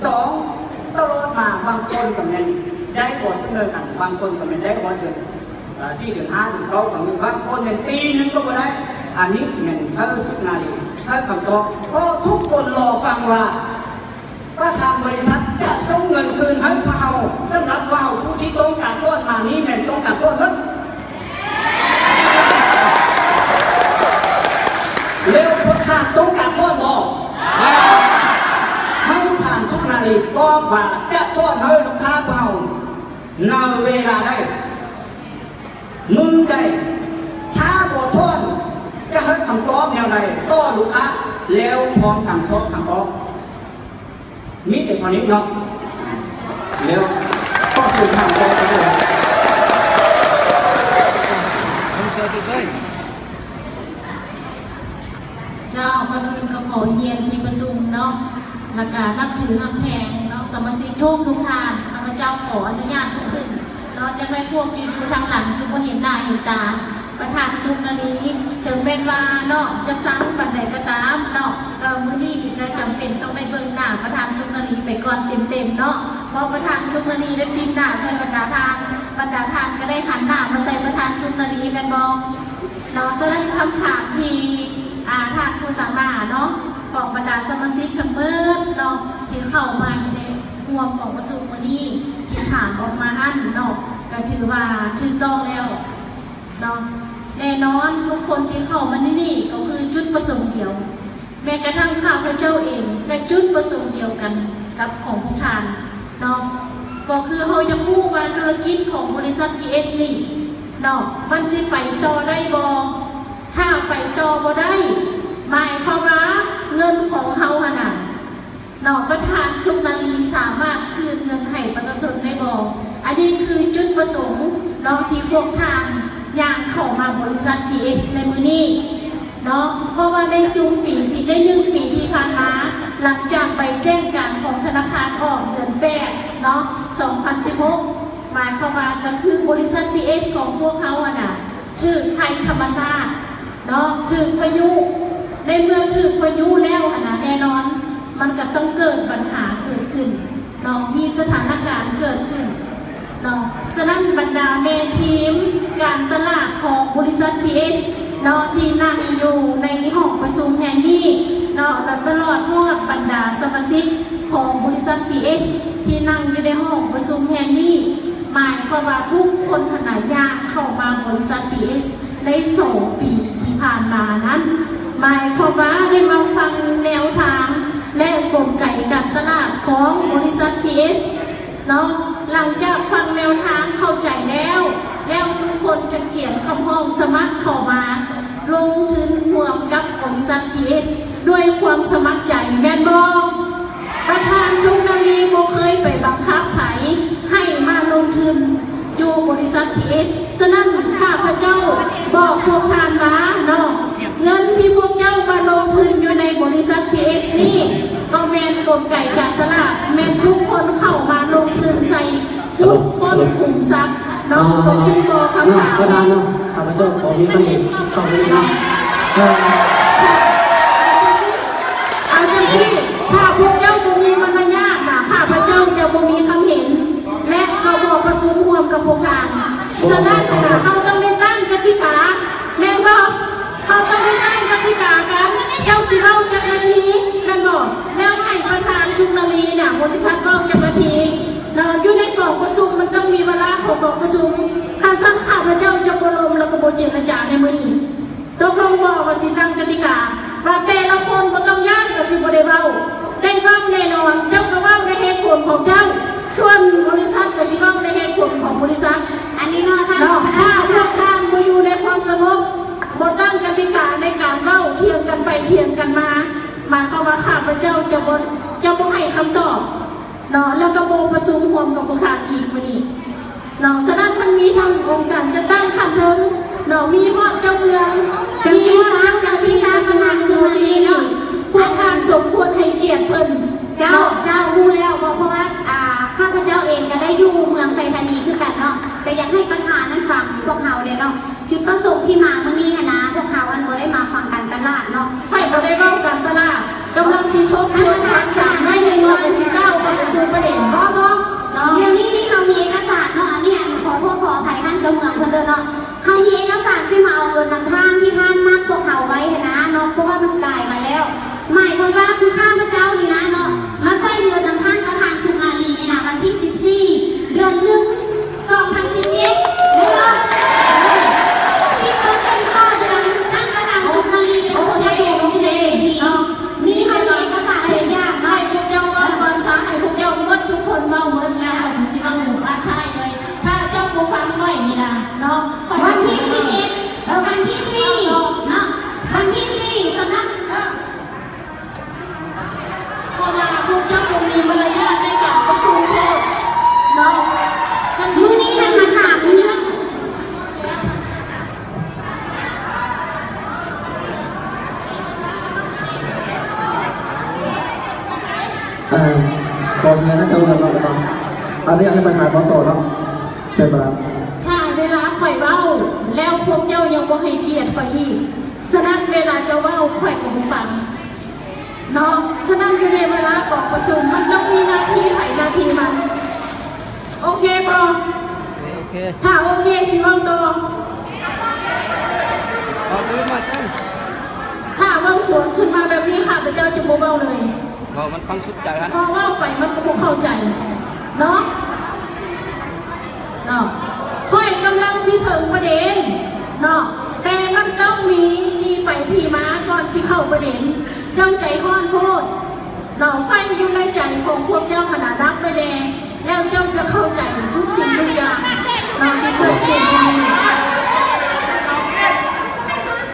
ສອງ ຕະຫຼອດມາບາງຄົນກໍແມ່ນໄດ້ບໍ່ສະເໝີກັນ, ບາງຄົນກໍແມ່ນໄດ້ຮອດເດືອນ ເອີ ສີ່ເດືອນ ຫ້າເດືອນ ເກົ້າເດືອນ ບາງຄົນແມ່ນປີໜຶ່ງກໍບໍ່ໄດ້. ອັນນີ້ແມ່ນເອີ ສຸນາລີໃຫ້ຄຳຕອບ, ເພາະທຸກຄົນລໍຟັງວ່າປະທານບໍລິສັດຈະສົ່ງເງິນຄືນໃຫ້ພວກເຮົາ. ສຳລັບພວກເຮົາຜູ້ທີ່ຕ້ອງການຖອນມານີ້ແມ່ນຕ້ອງການຖອນເບິດ. ແລ້ວພວກທ່ານຕ້ອງການຖອນບໍ່? ໃຫ້ທ່ານສຸນາລີຕອບວ່າຈະຖອນໃຫ້ລູກຄ້າພວກເຮົາໃນເວລາໃດ? ມື້ໃດ? ຖ້າບໍ່ຖອນ ຈະໃຫ້ຄຳຕອບແນວໃດຕໍ່ລູກຄ້າ? ແລ້ວພ້ອມກັນຊອກທາງອອກ. ມີແຕ່ເທົ່ານີ້ເນາະ. ແລ້ວຂໍເຊີນທ່ານຕໍ່ໄປເລີຍ. ເຈົ້າ, ກ່ອນອື່ນກໍຂໍຮຽນທີ່ປະຊຸມເນາະ, ແລ້ວກະນັບຖືຮັກແພງເນາະ ສະມາຊິກທຸກໆທ່ານ. ຂ້າພະເຈົ້າຂໍອະນຸຍາດລຸກຂຶ້ນເນາະ, ຈັກໜ້ອຍພວກທີ່ຢູ່ທາງຫຼັງຊິບໍ່ເຫັນໜ້າເຫັນຕາ ປະທານສຸນາລີ. ເຖິງແມ່ນວ່າເນາະ ຈະຊັງປານໃດກໍຕາມເນາະ, ກໍມື້ນີ້ນີ້ກໍຈຳເປັນຕ້ອງໄດ້ເບິ່ງໜ້າປະທານສຸນາລີໄປກ່ອນເຕັມໆເນາະ, ເພາະປະທານສຸນາລີໄດ້ປິ່ນໜ້າໃສ່ບັນດາທ່ານ, ບັນດາທ່ານກໍໄດ້ຫັນໜ້າມາໃສ່ປະທານສຸນາລີ ແມ່ນບໍ່ເນາະ? ສະນັ້ນຄຳຖາມທີ່ ອາ ທ່ານຜູ້ຕາງໜ້າເນາະ ຂອງບັນດາສະມາຊິກທັງເບິດເນາະ ທີ່ເຂົ້າມາຢູ່ໃນຮ່ວມກອງປະຊຸມມື້ນີ້ ທີ່ຖາມອອກມາຫັ້ນເນາະ ກໍຖືວ່າຖືກຕ້ອງແລ້ວ ເນາະ. ແນ່ນອນ ທຸກຄົນທີ່ເຂົ້າມາໃນນີ້ກໍຄືຈຸດປະສົງດຽວ, ແມ້ກະທັ່ງຂ້າພະເຈົ້າເອງກໍຈຸດປະສົງດຽວກັນກັບຂອງພວກທ່ານເນາະ, ກໍຄືເຮົາຢາກຮູ້ວ່າທຸລະກິດຂອງບໍລິສັດ ພີເອັສ ນີ້ເນາະ ມັນຊິໄປຕໍ່ໄດ້ບໍ່? ຖ້າໄປຕໍ່ບໍ່ໄດ້ ໝາຍຄວາມວ່າເງິນຂອງເຮົາຫັ້ນນະ ເນາະ ປະທານສຸນາລີສາມາດຄືນເງິນໃຫ້ປະຊາຊົນໄດ້ບໍ່? ອັນນີ້ຄືຈຸດປະສົງເນາະ ທີ່ພວກທ່ານຍ່າງເຂົ້າມາບໍລິສັດ ພີເອັສ ໃນມື້ນີ້ເນາະ, ເພາະວ່າໃນຊຸມປີທີ່ ໃນໜຶ່ງປີທີ່ຜ່ານມາ ຫຼັງຈາກໃບແຈ້ງການຂອງທະນາຄານອອກເດືອນແປດເນາະ ສອງພັນສິບຫົກ ໝາຍຄວາມວ່າກໍຄືບໍລິສັດ ພີເອັສ ຂອງພວກເຮົາຫັ້ນນະ ຖືກໄພທຳມະຊາດເນາະ ຖືກພາຍຸ, ໃນເມື່ອຖືກພາຍຸແລ້ວຫັ້ນນະ ແນ່ນອນມັນກໍຕ້ອງເກີດບັນຫາເກີດຂຶ້ນເນາະ ມີສະຖານະການເກີດຂຶ້ນເນາະ. ສະນັ້ນບັນດາແມ່ທີມການຕະຫຼາດຂອງບໍລິສັດ ພີເອັສ ເນາະ ທີ່ນັ່ງຢູ່ໃນຫ້ອງປະຊຸມແຫ່ງນີ້ເນາະ ແລະ ຕະຫຼອດຮອດບັນດາສະມາຊິກຂອງບໍລິສັດ ພີເອັສ ທີ່ນັ່ງຢູ່ໃນຫ້ອງປະຊຸມແຫ່ງນີ້ ໝາຍຄວາມວ່າທຸກຄົນຫັ້ນນະ ຍ່າງເຂົ້າມາບໍລິສັດ ພີເອັສ ໃນສອງປີທີ່ຜ່ານມານັ້ນ ໝາຍຄວາມວ່າໄດ້ມາຟັງແນວທາງ ແລະ ກົນໄກການຕະຫຼາດຂອງບໍລິສັດ ພີເອັສ ເນາະ. ຫຼັງຈາກຟັງແນວທາງເຂົ້າໃຈແລ້ວ ແລ້ວທຸກຄົນຈະຂຽນຄຳຮ້ອງສະໝັກເຂົ້າມາລົງທຶນຮ່ວມກັບບໍລິສັດ ພີເອັສ ດ້ວຍຄວາມສະໝັກໃຈ ແມ່ນບໍ່? ປະທານສຸນາລີບໍ່ເຄີຍໄປບັງຄັບໃຜໃຫ້ມາລົງທຶນຢູ່ບໍລິສັດ ພີເອັສ. ສະນັ້ນ ຂ້າພະເຈົ້າບອກພວກທ່ານວ່າເນາະ ເງິນທີ່ພວກເຈົ້າມາລົງທຶນຢູ່ໃນບໍລິສັດ ພີເອັສ ນີ້ ກໍແມ່ນກົນໄກການຕະຫຼາດ ແມ່ນທຸກຄົນເຂົ້າມາລົງທຶນໃສ່ຂຸດຄົ້ນຂຸມຊັບເນາະ. ກໍຄືບໍ່ຄຳຖາມ ປະທານເນາະ ຂ້າພະເຈົ້າຂໍມີຄຳເຫັນເຂົ້າໄປເລີຍເນາະ. ເອີ ເອົາຈັ່ງຊີ້ ເອົາຈັ່ງຊີ້ ຖ້າພວກເຈົ້າບໍ່ມີມາລະຍາດນະ ຂ້າພະເຈົ້າຈະບໍ່ມີຄຳເຫັນ ແລະ ກໍບໍ່ປະຊຸມຮ່ວມກັບພວກທ່ານ. ສະນັ້ນນະ ເຮົາຕ້ອງໄດ້ຕັ້ງກະຕິກາ ແມ່ນບໍ່? ເຮົາຕ້ອງໄດ້ຕັ້ງກະຕິກາກັນ ເຈົ້າຊິເວົ້າຈັກນາທີ ແມ່ນບໍ່? ແລ້ວໃຫ້ປະທານສຸນາລີນະ ບໍລິສັດເວົ້າຈັກນາທີເນາະ. ຢູ່ໃນກອງປະຊຸມມັນຕ້ອງມີວາລະຂອງກອງປະຊຸມ. ຄັນຊັ້ນ ຂ້າພະເຈົ້າຈະບໍ່ລົມ ແລ້ວກໍບໍ່ເຈລະຈາໃນມື້ນີ້. ຕົກລົງບໍ່ວ່າຊິຕັ້ງກະຕິກາ ວ່າແຕ່ລະຄົນບໍ່ຕ້ອງຢ້ານ ວ່າຊິບໍ່ໄດ້ເວົ້າ? ໄດ້ເວົ້າແນ່ນອນ. ເຈົ້າກໍເວົ້າໃນເຫດຜົນຂອງເຈົ້າ, ສ່ວນບໍລິສັດກໍຊິເວົ້າໃນເຫດຜົນຂອງບໍລິສັດ. ອັນນີ້ເນາະ ທ່ານ ເນາະ ຖ້າພວກທ່ານບໍ່ຢູ່ໃນຄວາມສະຫງົບ, ບໍ່ຕັ້ງກະຕິກາໃນການເວົ້າ, ຖຽງກັນໄປຖຽງກັນມາ, ໝາຍຄວາມວ່າຂ້າພະເຈົ້າຈະບໍ່, ຈະບໍ່ໃຫ້ຄຳຕອບເນາະ, ແລ້ວກໍບໍ່ປະຊຸມຮ່ວມກັບພວກທ່ານອີກມື້ນີ້ເນາະ. ສະນັ້ນ ມັນມີທັງອົງການຈັດຕັ້ງຂັ້ນເທິງເນາະ, ມີຮອດເຈົ້າເມືອງ, ມີຮອດເຈົ້າໜ້າທີ່ກະຊວງສຸນາລີເນາະ. ພວກທ່ານສົມຄວນໃຫ້ກຽດເພິ່ນ. ເຈົ້າ, ເຈົ້າຮູ້ແລ້ວບໍ່? ເພາະວ່າ ອ່າ ຂ້າພະເຈົ້າເອງກໍໄດ້ຢູ່ເມືອງໄຊທານີຄືກັນເນາະ, ແຕ່ຢາກໃຫ້ປະທານນັ້ນຟັງພວກເຮົາແດ່ເນາະ. ຈຸດປະສົງທີ່ມາມື້ນີ້ຫັ້ນນະ, ພວກເຮົາອັນບໍ່ໄດ້ມາຟັງການຕະຫຼາດເນາະ, ຂ້ອຍບໍ່ໄດ້ເວົ້າການຕະຫຼາດ, ກຳລັງຊິທົບທວນຄວາມຈຳ ໃນໜຶ່ງຮ້ອຍສິບເກົ້າ ຕອນນີ້ນະເຈົ້າເວົ້າກັນເນາະ ອະນຸຍາດໃຫ້ຂ້ອຍຖາມຕໍ່ເນາະ ເຊີນປະທານ. ຖ້າເວລາຂ້ອຍເວົ້າແລ້ວພວກເຈົ້າຍັງບໍ່ໃຫ້ກຽດຂ້ອຍອີກ, ສະນັ້ນເວລາເຈົ້າເວົ້າຂ້ອຍກໍບໍ່ຟັງເນາະ. ສະນັ້ນຢູ່ໃນເວລາກອງປະຊຸມມັນຕ້ອງມີໜ້າທີ່ໃຜໜ້າທີ່ມັນ. ໂອເຄບໍ່? ໂອເຄ. ຖ້າໂອເຄຊິເວົ້າຕໍ່. ເວົ້າຕື່ມມາຕື່ມ. ຖ້າເວົ້າສວນຂຶ້ນມາແບບນີ້ ຂ້າພະເຈົ້າຈະບໍ່ເວົ້າເລີຍ. ເວົ້າມັນຟັງສຸດໃຈຫັ້ນ. ເພາະເວົ້າໄປມັນກໍບໍ່ເຂົ້າໃຈເນາະ. ເນາະ ຂ້ອຍກຳລັງຊິເຖິງປະເດັນເນາະ ແຕ່ມັນຕ້ອງມີທີ່ໄປທີ່ມາກ່ອນຊິເຂົ້າປະເດັນ. ເຈົ້າໃຈຮ້ອນໂພດເນາະ. ໄຟຢູ່ໃນໃຈຂອງພວກເຈົ້າຫັ້ນນະ ດັບໄວ້ແດ່ ແລ້ວເຈົ້າຈະເຂົ້າໃຈທຸກສິ່ງທຸກຢ່າງເນາະ ທີ່ເກີດຂຶ້ນຢູ່ນີ້.